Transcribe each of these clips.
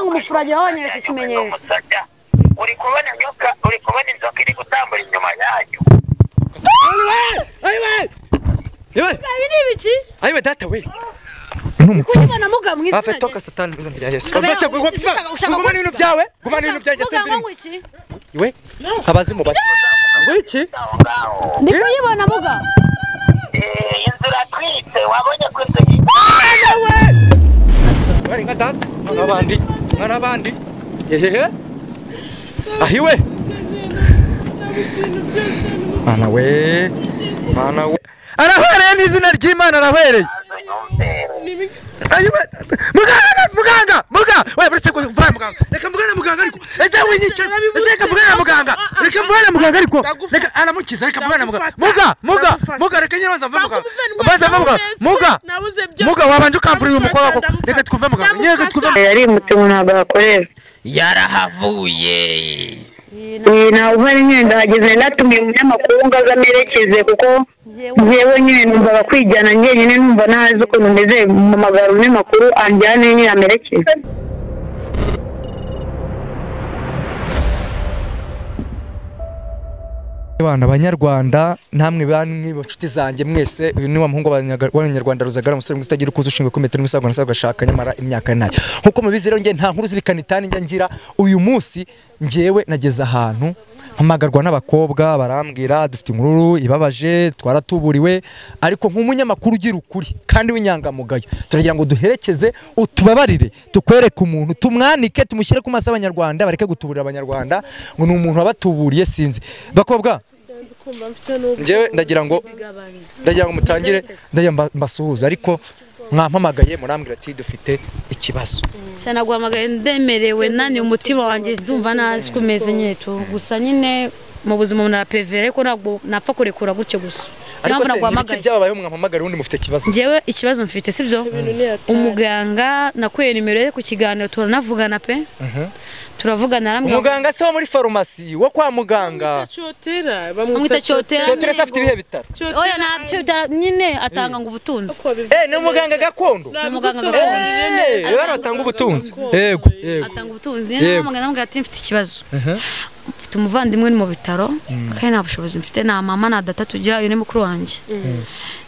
ngo umufurage wabanyeretse ikimenyetso. Uri kubona nyoka, uri kubona inzoka iri gutambura inyuma yanyu. Ayiwe! Ayiwe! Ibi ni ibiki? Ayiwe data we. Kubona muga mu izina. Afe toka satani mu izina rya Yesu. Gumana ibintu byawe, gumana ibintu byanjye sembiri. Iwe? Abazimu bati. Ngwiki? Ndi kuyibona muga. Inzu iratwitse, wabonye ko inzu bari nka data, n'abandi, n'abandi. Ehehe. Ahiwe. Mana we. Mana we. Arahwereye n'izina ry'Imana arahwereye. Ayiwe muganga muganga muga we buretse ko mvana muganga reka mugana muganga ariko ese winyice reka mugana muganga reka mugana muganga ariko reka aramukiza reka mugana muganga muga muga muga reka nyine banza mva muganga banza mva muganga muga muga wabanje ukamvura uyu mukobwa koko reka twuve muganga nyine reka twuve yari umutungo ntabwo akorera yarahavuye. Ntawe uhari nyine ndahageze natumiye umunyamakuru ngo aze amerekeze kuko njyewe nyine numvaga kwijyana njyenyine numva ntazi ukuntu meze mpamagara umunyamakuru anjyane nyine amerekeze. Bana abanyarwanda namwe bamwe inshuti zanjye mwese uyu ni wa muhungu w'abanyarwanda Ruzagara umusore mwiza utagira ukuze ushinzwe ku metero imisago nasaga gashaka nyamara imyaka nayo nkuko mubizi rero nge nta nkuru z'ibikanitani njya ngira. Uyu munsi ngewe nageze ahantu mpamagarwa n'abakobwa barambwira dufite inkuru ibabaje twaratuburiwe ariko nk'umunyamakuru ugira ukuri kandi w'inyangamugayo turagira ngo duherekeze utubabarire tukwereke umuntu tumwanike tumushyire ku maso y'abanyarwanda bareke gutuburira abanyarwanda ngo ni umuntu wabatuburiye sinzi. Bakobwa ngewe ndagira ngo mutangire ndagira mbasuhuza ariko mwampamagaye murambwira ati dufite ikibazo. Shana guhamagaye ndemerewe nani umutima wanjye ndumva nazi kumeze nyeto gusa nyine mu buzima umuntu arapevera ariko ntabwo napfa kurekura gutyo gusa. Ariko se nibiki byababayeho mwampamagara ubundi mufite ikibazo? Njyewe ikibazo mfite sibyo umuganga nakuye nimero ye ku kiganiro turanavugana pe. Turavugana arambwira umuganga se wo muri farumasi wo kwa muganga Cyotera bamwita Cyotera Cyotera se afite ibihe bitaro? Oya nta Cyotera nyine atanga ngo ubutunzi. Ni umuganga gakondo. Ni umuganga gakondo. Bano batanga ubutunzi. Yego yego. Atanga ubutunzi. Nyine umuganga arambwira ati mfite ikibazo. Mfite umuvandimwe ni mu bitaro kandi nta bushobozi mfite nta mama na data tugira uyu ni mukuru wanjye.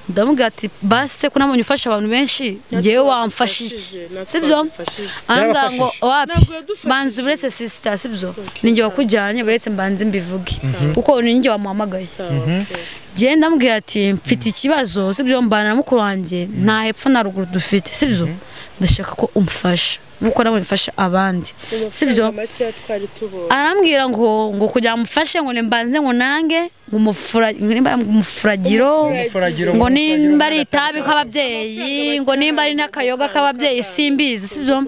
Ndamubwira ati base ko nabonye ufasha abantu benshi ngewe wamfasha iki sibyo? Arambwira ngo wapi banze uretse sister sibyo ninjye wakujyanye buretse mbanze mbivuge kuko ninjye wamuhamagaye. Ngewe ndamubwira ati mfite ikibazo sibyo mbana na mukuru wanjye nta hepfo na ruguru dufite sibyo ndashaka ko umfasha nkuko nabonye mfasha abandi sibyo? Arambwira ngo kugira mufashe ngo nimbanze ngo nange umufuragiro ngo nimba ari itabi k'ababyeyi ngo nimba ari n'akayoga k'ababyeyi simbizi sibyo?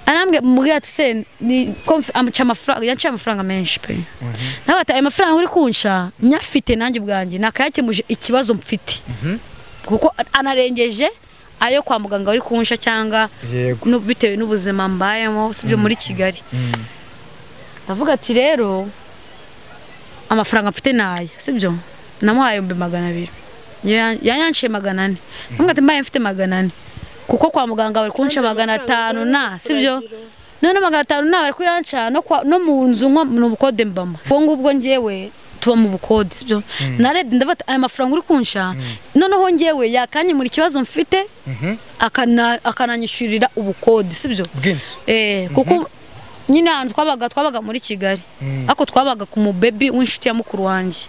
Arambwira mubwira ati se ni amuca amafaranga yanciye amafaranga menshi pe nawe ati ayo mafaranga uri kunsha nyafite nanjye ubwanjye nakayakemuje ikibazo mfite kuko anarengeje ayo kwa muganga uri kunsha cyangwa bitewe n'ubuzima mbayemo sibyo muri Kigali. Ndavuga ati rero amafaranga mfite nayo sibyo namuhaye 200,000 yanyanciye 400 ndavuga ati mbaye mfite 400 kuko kwa muganga bari kunsha 500 na sibyo none 500 na bari kuyanca no mu nzu nko mu bukode mbama ubwo ngubwo ngewe tuba mu bukode sibyo narebye ndavuga aya mafaranga uri kunsha noneho ngewe yakanye muri kibazo mfite akananyishyurira ubukode sibyo bw'inzu kuko nyine ahantu twabaga muri Kigali ariko twabaga ku mubebi w'inshuti ya mukuru wanjye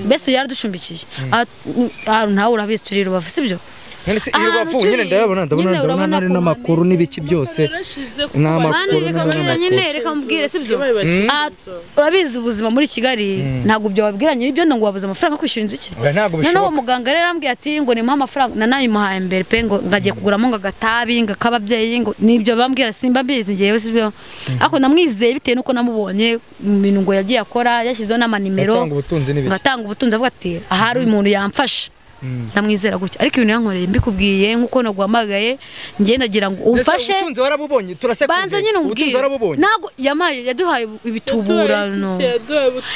mbese yaraducumbikiye ahantu ntawe urabizi turi Rubavu sibyo? None se Rubavu nyine ndabona ndabona ari n'amakuru n'ibiki byose n'amakuru nyine reka mubwire sibyo urabizi ubuzima muri Kigali ntabwo byo wabwiranye ibyo ngo wabuze amafaranga kwishyura inzu iki none uwo muganga rero arambwiye ati ngo nimuhe amafaranga nanayimuhaye mbere pe ngo ngagiye kuguramo ngo agatabi ngo akababyeyi ngo nibyo bambwira simba mbizi ngewe sibyo ariko namwizeye bitewe nuko namubonye ibintu ngo yagiye akora yashyizeho n'amanimero ngatanga ubutunzi avuga ati ahari uyu muntu yamfasha Ndamwizera gutya ariko ibintu yankoreye mbikubwiye nkuko naguhamagaye njye ndagira ngo umfashe. Ubutunzi warabubonye turasekuye. Banza nyine umbwire. Ntabwo yamaye yaduhaye ibituburano.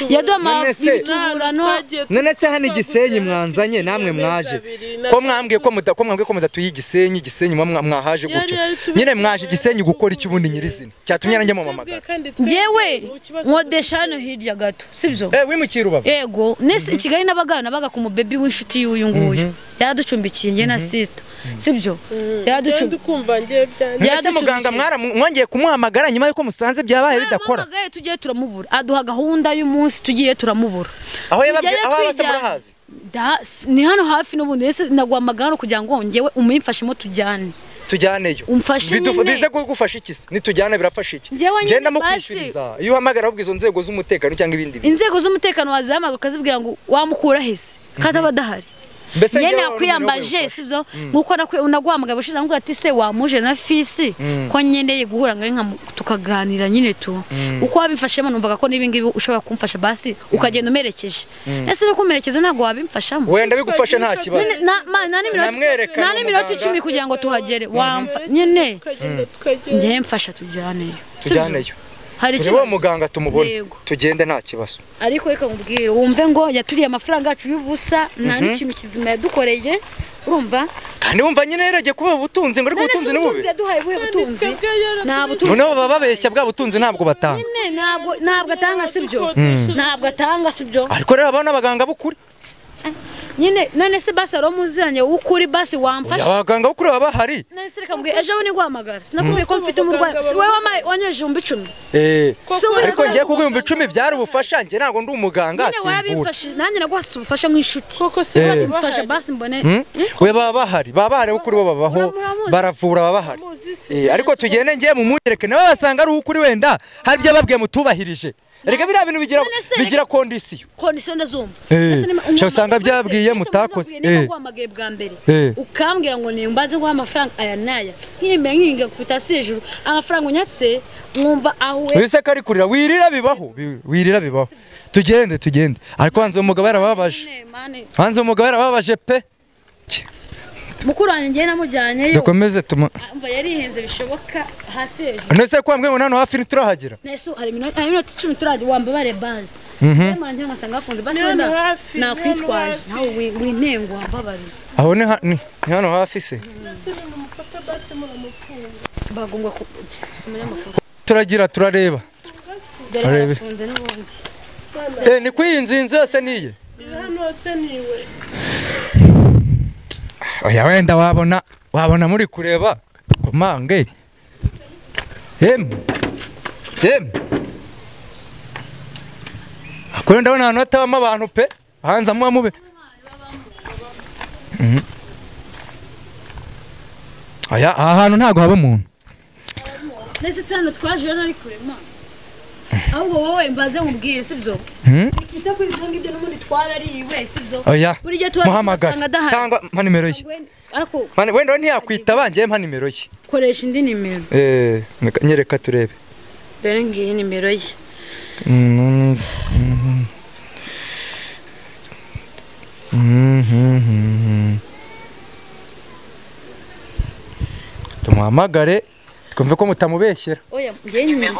Yaduhaye ibituburano. None se hano Gisenyi mwanzanye namwe mwaje. Ko mwambwiye ko mwambwiye ko mudatuye Gisenyi, Gisenyi mwahaje gutyo. Nyine mwaje Gisenyi gukora iki ubundi nyirizina? Cyatumye nanjye mumamagara. Njyewe nkodesha hano hirya gato, sibyo? Wimukiye Rubavu. Yego, nese Kigali nabagana baga ku mubebi w'inshuti y'uyu nguyu. Yaraducumbikiye njye na sister, sibyo? Yaraducumbikiye. Kumva ngiye byanjye. Yaraducumbikiye. Muganga mwongeye kumuhamagara nyuma yuko musanze byabaye bidakora. Muhamagaye tugiye turamubura. Aduha gahunda y'umunsi tugiye turamubura. Aho yababwiye aho abase murahazi. Ni hano hafi n'ubundi ese naguhamagara kugira ngo ngewe umumfashemo tujyane. Tujyaneyo. Umfashe nyine. Bize kugufasha iki se? Nitujyana birafasha iki? Ngenda mukwishyuriza. Iyo uhamagara ahubwo izo nzego z'umutekano cyangwa ibindi bintu. Inzego z'umutekano wazihamagara ukazibwira ngo wamukura hese kataba adahari. Mbese njye nakwiyambaje sibyo nkuko naguhamagaye bushize ngo ati se wamuje na fisi ko nyeneye guhura ngaye nka tukaganira nyine tu uko wabimfashemo numvaga ko nibi ngibi ushobora kumfasha basi ukagenda umerekeje. Ese no kumerekeza ntabwo wabimfashamo. Wenda bigufasha nta kibazo. Na n'iminota 10 kugira ngo tuhagere wamfa nyine njye mfasha tujyaneyo. Tujyaneyo. Hari ikibazo muganga tumubone tugende nta kibazo. Ariko reka nkubwire wumve ngo yaturiye amafaranga yacu y'ubusa nta n'ikintu kizima yadukoreye urumva. Kandi wumva nyine yaragiye kuba ubutunzi ngo ariko ubutunzi ni bubi. Yaduhaye buhe butunzi? Nta butunzi. Noneho baba babeshya bwa butunzi ntabwo batanga. Nyine ntabwo atanga sibyo. Ntabwo atanga sibyo. Ariko rero abana abaganga bukuri. Nyine none se basi ari umuziranye w'ukuri basi wamfasha. Abaganga bukuri baba bahari. None se reka mbwiye ejo bundi nguhamagara. Sinakubwiye ko mfite umurwayi. Si wowe wanyeje 10,000. Ariko ngiye kuguha 10,000 byari ubufasha nge ntabwo ndi umuganga simvura. Nyine warabimfashije nanjye naguhase ubufasha nk'inshuti. Koko se warabimfasha basi mbone. We baba bahari, baba bahari ukuri bo babaho baravura baba bahari. Ariko tugende ngiye mu munyereke nawe basanga ari ukuri wenda hari ibyo babwiye mutubahirije. Reka biriya bintu bigira kondisiyo. Kondisiyo ndazumva. Ese usanga byabwiye mutakoze. Niba guhamagaye bwa mbere ukambwira ngo nimbaze guha amafaranga aya naya nkiremera nkiringa kupita hejuru amafaranga unyatse mwumva aho we. Wese kari kurira wirira bibaho wirira bibaho. Tugende tugende. Ariko hanze umugabo yarababaje. Hanze umugabo yarababaje pe. Mukuru wanjye ngiye namujyanyeyo. Dukomeze tuma. Umva yarihenze bishoboka hasi hejuru. Nese ko ambwe ngo nano hafi ntiturahagera. Nese hari iminota 10 turajya wambabare base. Mwana njye ngasanga hafunze basi wenda nakwitwaje nawe wintengo wambabare. Aho ni hano hafi se. Bagomba ku turagira turareba. Dore hafunze n'ubundi. Ni kwiyinzu inzu yose niye. Hano se niwe. Oya wenda wabona muri kureba komange. Akore ndabona ahantu hatabamo abantu pe hanze amuba mube. Oya aha hantu ntago haba umuntu. Nese sano twaje nari kurema. Ahubwo wowe mbaze nkubwire sibyo? Ita kuri ibyo ngibyo n'ubundi twarariwe sibyo? Oya. Buri gihe tuwasanga adahari. Cyangwa mpa nimero ye. Ariko wenda ntiyakwitaba ngiye mpa nimero ye. Koresha indi nimero. Nyereka turebe. Dore ngiyi nimero ye. Tumuhamagare twumve ko mutamubeshyera. Oya ngiye nimero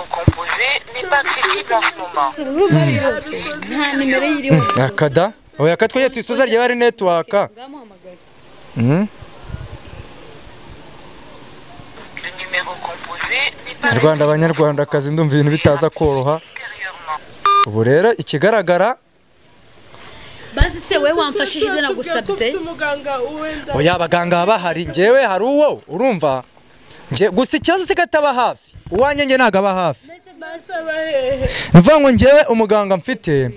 nta nimero yiriho. Akada. Oya katwe tuyisoza rya bari network. Rwanda abanyarwanda kazi ndumva ibintu bitaza koroha. Ubu rero ikigaragara basi se wewe wamfashije ibyo nagusabye. Oya abaganga bahari ngewe hari uwo urumva nge gusa ikibazo se kataba hafi. Uwanye nge ntago aba hafi. Mvuga ngo ngewe umuganga mfite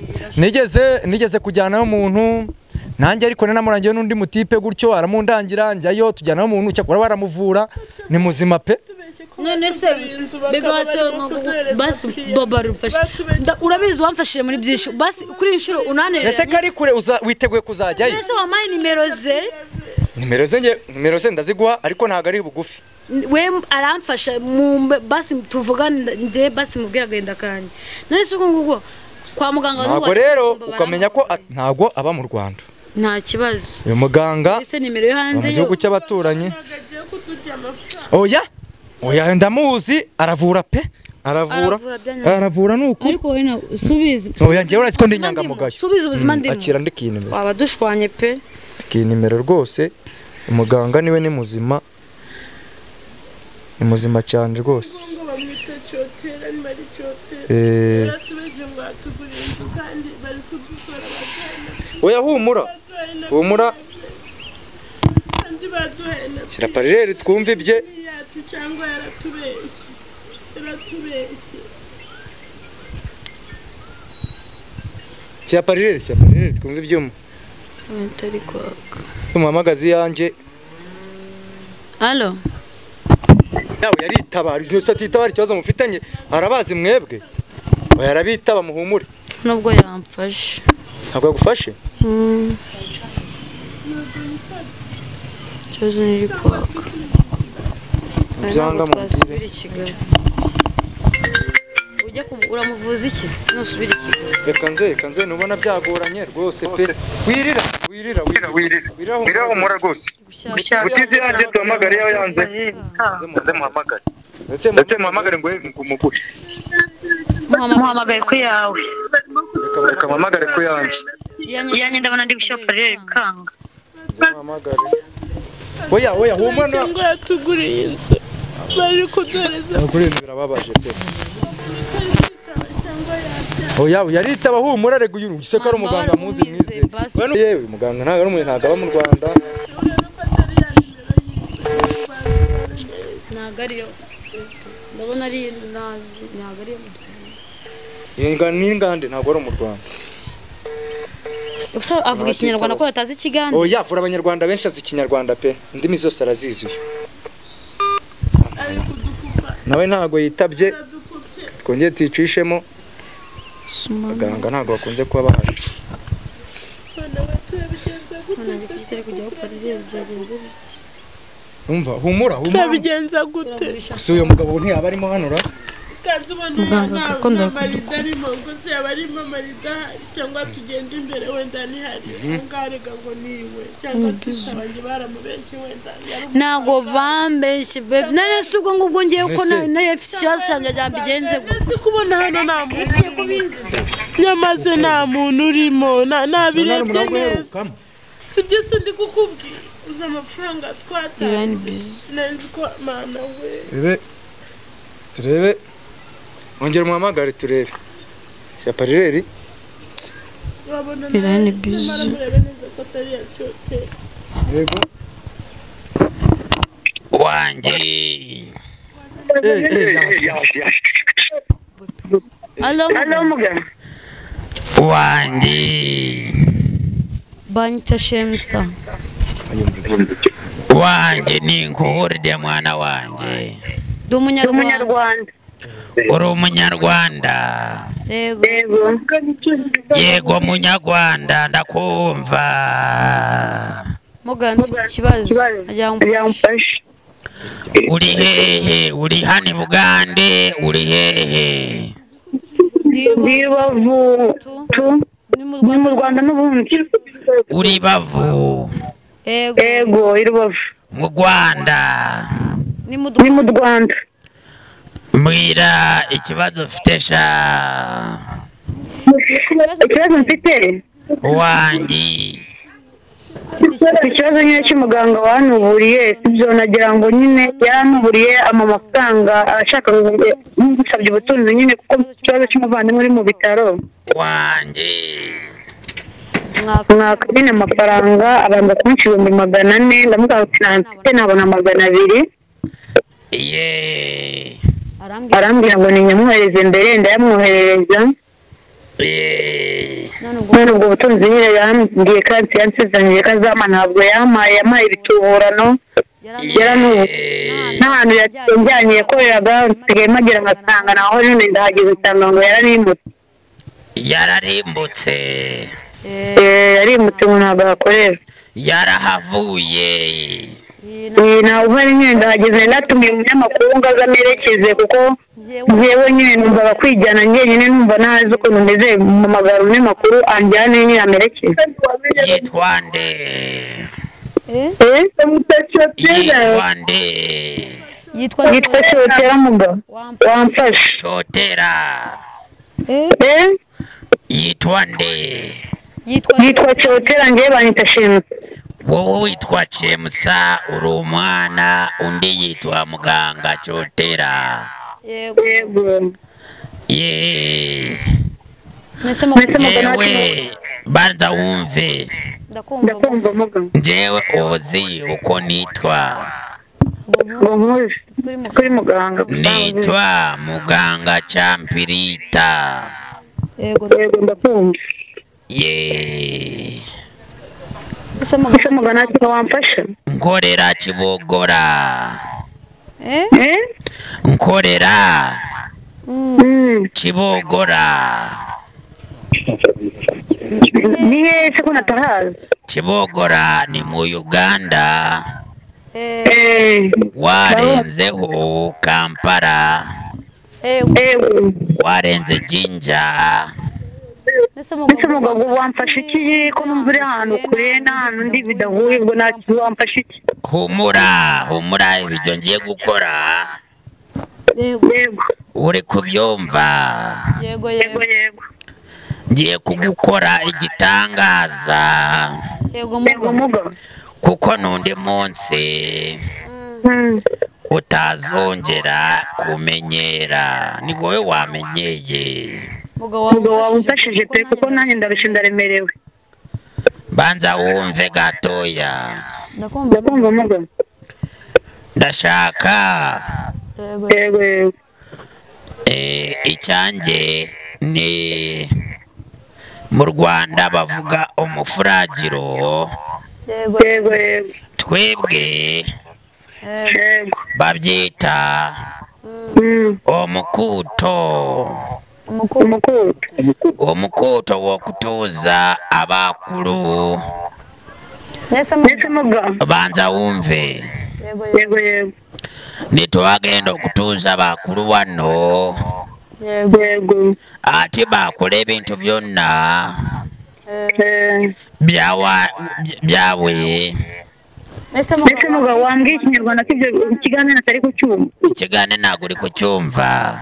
nigeze kujyana umuntu nanjye ariko nanamurangiye n'undi mutipe gutyo aramundangira njyayo tujyana umuntu cyakora baramuvura ni muzima pe. None se bebe basi baba rumfashe urabizi wamfashije muri byinshi basi kuri inshuro unanerera. Ese kari kure witeguye kuzajyayo? Ese wampaye nimero ze? Nimero ze ndaziguha ariko ntago ari bugufi. We aramfasha basi tuvugane nde basi mubwira agenda kanye. None se uko nguko kwa muganga ntabwo rero ukamenya ko ntago aba mu Rwanda. Nta kibazo. Uyu muganga ese nimero yo hanze mu gihugu cy'abaturanyi. Oya oya ndamuzi aravura pe. Aravura aravura nuko. Ariko wowe na subiza. Oya ngewe urazi ko ndi inyangamugayo. Subiza ubuzima ndimo. Akira ndiki nimero. Waba dushwanye pe. Ndiki nimero rwose. Umuganga niwe ni muzima. Ni muzima cyane rwose. Oya humura. Humura. Shyira parereri twumve ibye. Shyira parereri twumve ibyuma. Ntari kwaka. Umuhamagazi yanjye. Allo. Yawe yaritabara, yose atitabara ikibazo mufitanye, arabazi mwebwe. Oya arabitaba muhumure. Nubwo yaramfashe. Ntabwo yagufashe? Ikibazo niri kwaka. Byanga mubwire. Ujya uramuvuza iki se nusubira i Kigali? Reka nze nubona byagoranye rwose pe. Wirira wirira wirira. Wirira humura rwose. Gutizi yanjye tuhamagare yawe yanze. Nze muhamagare. Ndetse muhamagare ngo umuguhe. Muhamagare ku yawe. Reka muhamagare ku yanjye. Yanjye ndabona ndi gushyira parereri kanga. Muhamagare. Oya oya humura. Ngo yatuguriye inzu. Bari kuduhereza. Kuri birababaje pe. Oya yaritaba humura rega uyu se ko ari umuganga muzi mwize. Yewe muganga ntago ari umuntu ntago aba mu Rwanda. Ntago ariyo. Ndabona ari nazi ntago ariyo. Inga n'ingande ntago ari mu Rwanda. Ubwo avuga ikinyarwanda ko batazi ikigande. Oya avura abanyarwanda benshi azi ikinyarwanda pe. Indimi zose arazizi uyu. Nawe ntago yitabye. Twongeye tuyicishemo. Abaganga ntago bakunze kuba bahari. Umva humura humura. Turabigenza gute? Si uyu mugabo ntiyaba arimo hano ra? Kandi ubona nta marido arimo ngo se yaba arimo marido ahari cyangwa tugenda imbere wenda ntihari ngarega ngo niwe cyangwa se abanjye baramubeshye wenda. Ntago bambeshye babe. None se ubwo ngubwo ngiye ko nari mfite ikibazo cyanjye byambigenze gute? Ese kubona hano nta muntu nyamaze nta muntu urimo nabirebye neza. Sibyo se ndi kukubwira uza amafaranga twatanze nanzi ko mana we. Turebe ongera umuhamagare turebe. Shyira parereri. Irani busy. Yego. Wanjye. Allo allo muganga. Wanjye. Banyita Shemsa. Wanjye ni nkuhuride mwana wanjye. Ndi umunyarwanda. Uri umunyarwanda. Yego. Yego munyarwanda ndakumva. Muganga mfite ikibazo agira ngo umfashe. Uri hehe? Uri hano i Bugande? Uri hehe? Ndi Rubavu. Ni mu Rwanda n'ubundi. Uri Bavu? Yego i Rubavu. Mu Rwanda. Ni mu Rwanda. Mbwira ikibazo ufite sha. Ikibazo mfite wanjye. Ikibazo nyine cy'umuganga wanuburiye sibyo nagira ngo nyine yaranuburiye amafaranga ashaka gusabye ubutunzi nyine kuko ikibazo cy'umuvandimwe uri mu bitaro wanjye. Mwaka nyine amafaranga abanza kunca 400,000 ndamubwira ati nta nabona 200. Ye arambwira ngo ninyamwohereze mbere ndayamwoherereza. None ubwo butunzi nyine yambwiye kandi yansezeranyije ko azampa ntabwo yampaye, yampaye ibituburano n'ahantu yajyanye yakoreraga nsigaye mpagera ngasanga naho none ndahageze nsanga ngo yararimutse. Yararimbutse. Yarimutse ngo ntabwo ahakorera. Yarahavuye. Ntawe uhari nyine ndahageze, natumiye umunyamakuru ngo aze amerekeze kuko njyewe nyine numvaga kwijyana njyenyine, numva ntazi ukuntu meze, mpamagara umunyamakuru anjyane nyine amerekeze. Yitwa nde? Yitwa nde? Yitwa Cyotera Muga. Wamfashe. Cyotera. Yitwa nde? Yitwa Cyotera, njyewe banyita Shemusa. Wowe witwa Shemusa uri umwana, undi yitwa Muganga Cyotera. Yego. Ye. Jewe banza wumve. Ndakumva Muga. Jewe uzi uko nitwa? Kuri muganga. Nitwa Muganga Champirita. Yego ndakumva. Ye. Ese muganga ntacyo wamfasha? Nkorera Kibogora. Nkorera Kibogora. Ni hehe ko natahazi? Kibogora ni mu Uganda. Warenzeho Kampala. Warenze Jinja. Ese muganga wamfasha iki ko numva uri ahantu kure n'ahantu ndi bidahuye, ubwo ntacyo wamfasha iki? Humura, humura, ibyo ngiye gukora. Yego. Uri kubyumva? Yego yego. Ngiye kugukora igitangaza. Yego Muga. Kuko n'undi munsi utazongera kumenyera, ni wowe wamenyeye. Muga wamfashije pe, kuko nanjye ndarushye ndaremerewe. Banza wumve gatoya. Ndakumva Muga. Ndashaka Yego. Icyanjye ni mu Rwanda bavuga umufuragiro. Yego yego. Twebwe babyita omukuto. Omukuto wo kutuuza abakulu. Ese Muga. Banza wumve. Yego yego. Nitwagenda okutuuza abakulu wano. Yego. Ate bakola ebintu byonna byawe. Ese Muga wambwiye Ikinyarwanda ko ibyo ikiganiro atari kucyumva? Ikiganiro ntabwo uri kucyumva.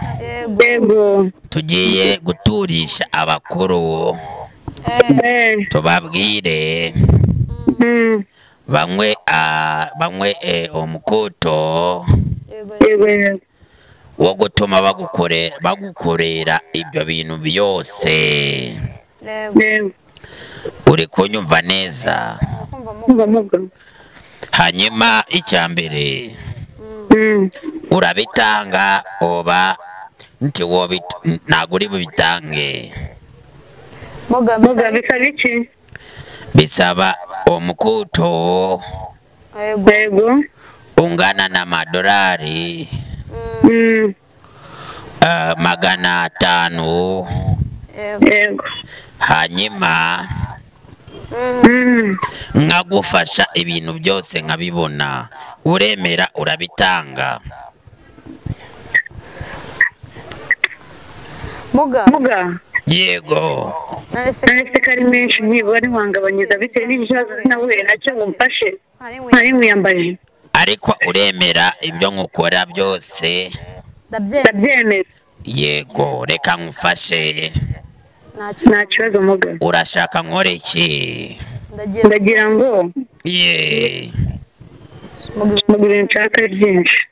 Yego. Tugiye guturisha abakuru. Tubabwire bamwe omukuto Yego. wo gutuma bagukorera ibyo bintu byose. Yego. Uri kunyumva neza? Hanyuma icya mbere urabitanga oba nti ntabwo uri bubitange. Muga bisaba iki? Bisaba omukuto. Yego. Ungana na madolari 500. Yego. Hanyuma nkagufasha ibintu byose nkabibona. Uremera urabitanga? Muga. Yego. Nonese ko ari menshi nibura ntiwangabanyiriza bitewe n'ikibazo nahuye nacyo ngo mfashe, ntari nkwiyambaje. Ariko uremera ibyo nkukora byose? Ndabyemera. Yego, reka nkufashe. Nta kibazo Muga. Urashaka nkore iki? Ndagira ngo Ye. Muga ibintu nshaka byinshi.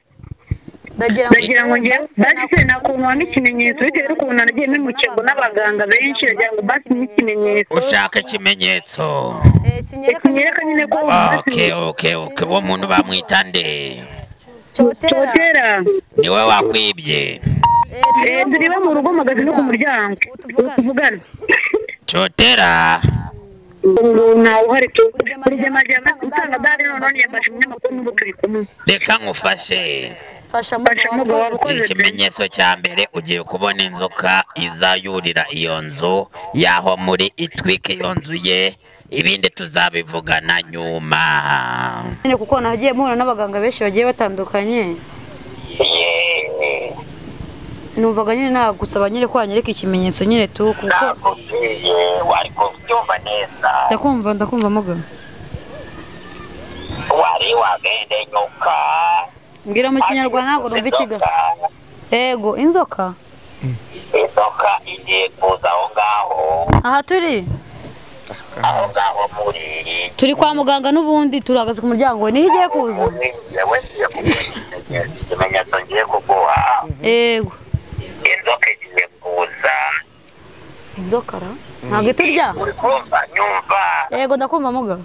Ndagira ngo njye basi nakuntu n'ikimenyetso bitewe n'ukuntu nagiye mpemukirwa n'abaganga benshi, ndagira ngo basi n'ikimenyetso. Ushaka ikimenyetso? Kinyereka nyine ko. Okay. Uwo muntu bamwita nde? Cyotera. Niwe wakwibye? Turi mu rugo mpagaze no ku muryango tuvugana. Cyotera. Ntawe uhari tu. Usanga dare none yafashe umunyamakuru n'ubu turi kumwe. Reka nkufashe. Ikimenyetso cya mbere ugiye kubona inzoka izayurira iyo nzu yaho muri itwike iyo nzu ye Ibindi tuzabivugana nyuma. Nyine kuko nagiye mpura n'abaganga benshi bagiye batandukanye. Numvaga nyine nagusaba nyine ko wanyereka ikimenyetso nyine tu kuko wari kubyumva neza. Ndakumva muga. Wari wagende nyoka. Mbwira mu Kinyarwanda ntabwo numva ikiga. Ego inzoka. Inzoka igiye kuza aho ngaho. Aha turi. Aho ngaho muri. Turi kwa muganga n'ubundi turahagaze ku muryango niho igiye kuza. Ikimenyetso ngiye kuguha. Ego. Inzoka igiye kuza. Inzoka ra? Ntabwo iturya? Uri kumva nyumva. Ego ndakumva muga.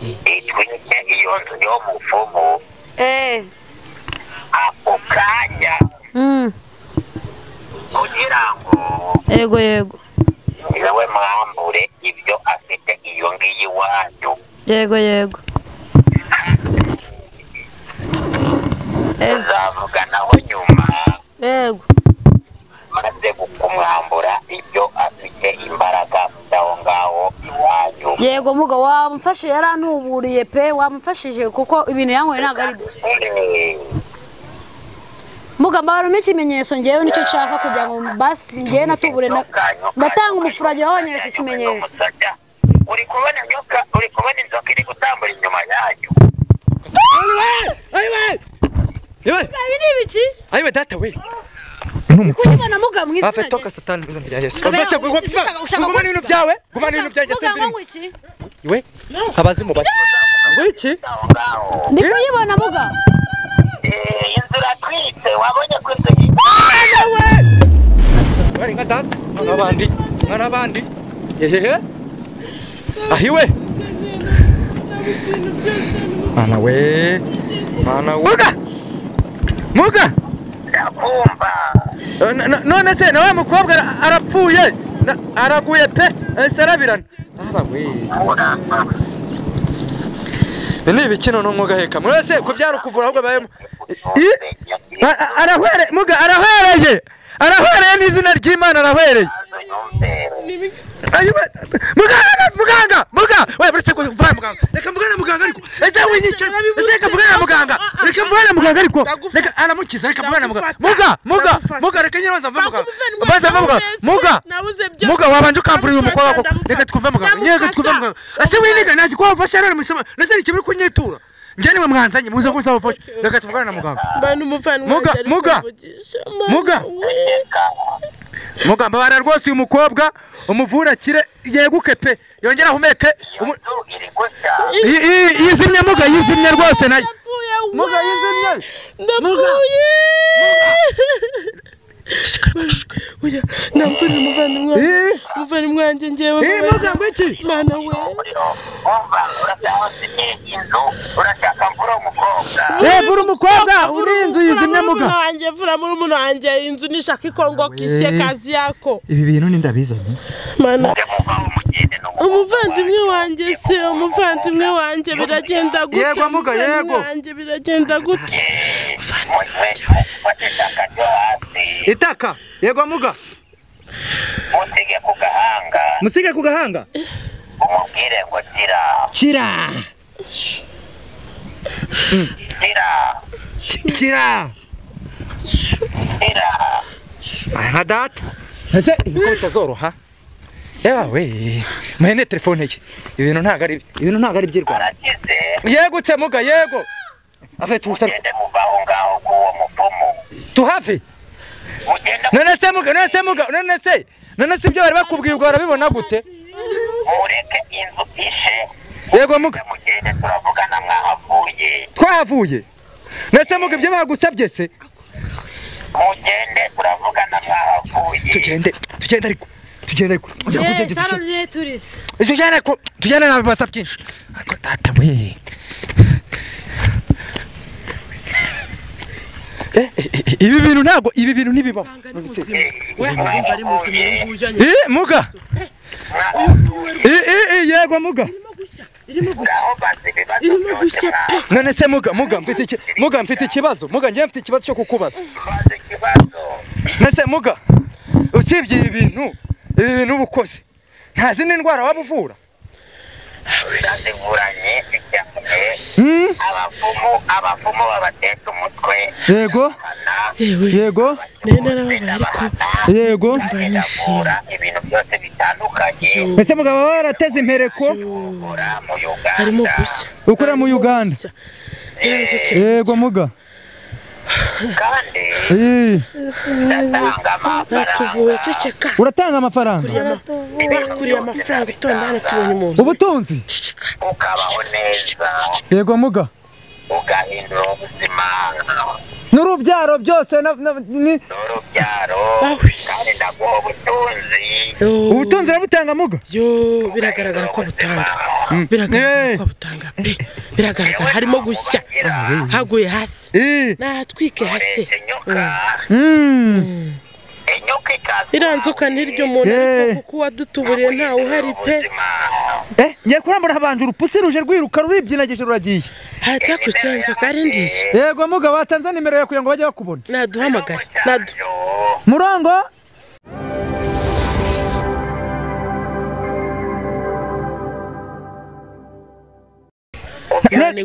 Itwike iyo nzu yo mupfumu. Ako kanya. Kugira ngo. Ego yego. Yewe mwambure ibyo afite iyo ngiyi iwanyu. Yego yego. Tuzavuganaho nyuma. Yego. Maze kumwambura ibyo afite imbaraga aho ngaho iwanyu. Yego muga wamfashije yarantuburiye pe wamfashije kuko ibintu yankoreye ntabwo ari byo. Muga mbarume ikimenyetso ngewe nicyo nshaka kugira ngo basi ngewe natubure ndatanga umufurage wabanyeretse ikimenyetso. Uri kubona nyoka, uri kubona inzoka iri gutambura inyuma yanyu. Ayiwe! Ibi ni ibiki? Ayiwe data we. Kubona muga mu izina. Afe toka satani mu izina rya Yesu. Gumana ibintu byawe, gumana ibintu byanjye sembiri. Iwe? Abazimu bari. Wiki? Ndi kuyibona muga. Inzu iratwitse wabonye ko inzu we. Bari nka data, n'abandi, n'abandi. Hehehe. Ahiwe. Mana we. Mana we. Muga. Muga. Ndakumva. None se nawe mukobwa arapfuye araguye pe sarabirana. Aba we. Ni ibikino no mwuga heka. Mwese kubyara ukuvura ahubwo bayemo. Arahwere muga arahwereye. Arahwereye n'izina ry'Imana arahwereye. Ayiwe muganga muganga muga we buretse kuva muganga reka mugana muganga ariko ese winyice reka mugana muganga reka mugana muganga ariko reka aramukiza reka mugana muganga muga muga muga reka nyiranza mva muganga banza mva muganga muga muga wabanje ukamvura uyu mukobwa koko reka twuve muganga nyega twuve muganga ese winiga naje ko wafasha rero musema nese ikibiri kunyitura njye niwe mwanzanye muze gusaba ubufasha reka tuvugane na muganga muga muga muga muga mbabara rwose uyu mukobwa umuvura akire yeguke pe yongera ahumeke yizimye muga yizimye rwose nayo muga yizimye ndapfuye oya namfurira umuvandimwe umuvandimwe wanjye njyewe muga ngwiki mana we urashaka mvura umukobwa vura umukobwa uri inzu yizimye muga wanjye vura muri umuntu wanjye inzu nishaka ikongo kishe kazi yako ibi bintu ni ndabizanye mana umuvandimwe wanjye se umuvandimwe wanjye biragenda gute yego muga yego wanjye biragenda gute itaka yego muga musige ku gahanga musige ku gahanga umubwire ngo kira kira kira kira kira nka data ese ibiko bitazoroha yawe muhene telefone ye ibintu ntago ari ibintu ntago ari by'Rwanda yegutse muga yego afe tusa muvaho ngaho kuwo mupfumu tuhave none se muga none se muga none se none se ibyo bari bakubwiye ubwo barabibona gute mureke inzu ishe yego muga mugende turavugana mwahavuye twahavuye nese muga ibyo bagusabye se mugende turavugana mwahavuye tugende tugende ariko tugende ariko tugende ariko tugende nabi basa byinshi ariko data we ibi bintu ntago ibi bintu ntibibaho muga yego muga none se muga muga mfite muga mfite ikibazo muga ngiye mfite ikibazo cyo kukubaza nese muga usibye ibi bintu ubukoze nta zindi ndwara waba uvura Ndazivuranye cyane. Abapfumu babateka umutwe. Yego. Yego. Yego. Ibintu byose bitandukanye. Ese mugabo warateze impereko? Harimo gushya. Ukora mu Uganda. Yego muga. Kandi ndatanga amafaranga. Ceceka. Uratanga amafaranga? Bakuriye amafaranga itonda hano tubonye umuntu. Ubutunzi? Ukabaho neza. Yego muga. Ugahindura ubuzima. N'urubyaro byose n'urubyaro. Kandi ndaguha ubutunzi. Ubutunzi urabutanga muga? Yo, biragaragara ko butanga. Biragaragara ko butanga pe. Biragaragara harimo gushya. Haguye hasi. Natwike hasi. Iranzuka ntiryo umuntu ariko kuko wadutuburiye ntawe uhari pe. Ngiye kurambura abantu urupusi ruje rwiruka ruribyinageje ruragiye. Hata ku cyanzoka ari ndiye. Yego muga watanze nimero yawe kugira ngo bajye bakubona. Naduhamagare. Nadu. Murongo.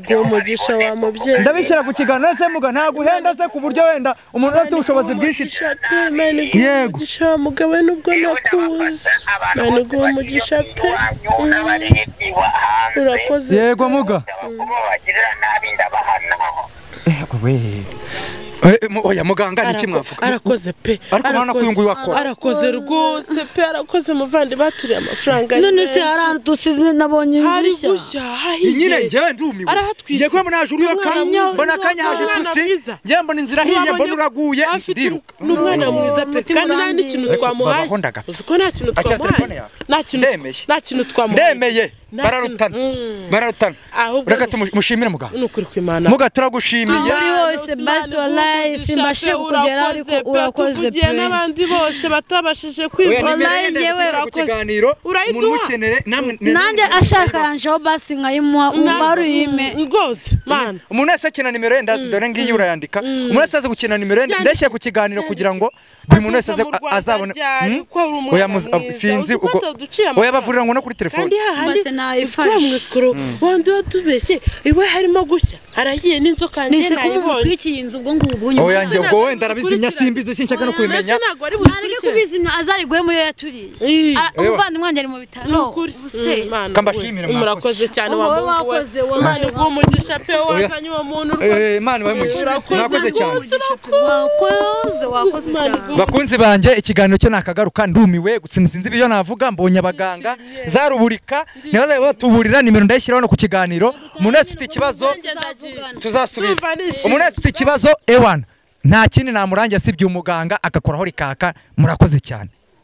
Umugisha wa mubyeyi. Ndabishyira ku kiganiro se muga ntaguhenda se ku buryo wenda umuntu afite ubushobozi bwinshi. Yego. Umugisha wa mugabo nubwo nakuzi. Mani guha umugisha pe. Urakoze. Yego muga. Oya muganga ni kimwe avuga. Arakoze pe. Ariko mwana ko uyu wakora. Arakoze rwose pe, arakoze muvandi baturiye amafaranga. None se arantu dusize nabonye inzu nshya. Nyine njyewe ndumiwe. Ngiye kuba naje uruyoka mbona kanyaje pusi. Njye mbona inzira hiye mbona uraguye ndiruka. Ni umwana mwiza pe kandi nta n'ikintu twamuhaye. Uzi ko nta kintu twamuhaye. Nta kintu twamuhaye. Ndemeye. Bararutana. Bararutana. Reka tumushimire muganga. Ni ukuri kw'Imana. Muga turagushimiye. Muri hose basi wallahi simbashe kugera ariko urakoze pe. N'abandi bose batabashije kwivuza. Wallahi ngewe urakoze. Umuntu ukenere nanjye ashaka yanjeho basi nkayimuha ubaruyime. Rwose mana. Umuntu wese akina nimero ye dore ngiyi urayandika. Umuntu wese azi gukina nimero ye ndashyira ku kiganiro kugira ngo buri muntu wese azabone. Oya sinzi ubwo. Oya bavurira ngo no kuri telefone. Twamwiskoro wandi watubeshye iwe harimo gushya haragiye n'inzoka nge nayibonye nise inzu ubwo ngubwo. Oya nge ubwo wenda arabizimya simbizi sinshaka no kubimenya. Ariko kubizimya azayiguye mu yo yaturiye. Umuvandimwe wanjye ari mu bitaro. Kambashimire murakoze cyane wa wakoze Imana iguhe umugisha pe wazanye uwo muntu rwose. Imana ibahe umugisha. Mwakoze cyane. Wakoze cyane. Bakunzi banje ikiganiro cyo nakagaruka ndumiwe sinzi ibyo navuga mbonye abaganga zaruburika nibaza batuburira nimero ndayishyiraho no ku kiganiro. Umuntu wese ufite ikibazo tuzasubira. Umuntu wese ufite ikibazo ewana nta kindi namurangira sibye umuganga agakoraho rikaka. Murakoze cyane.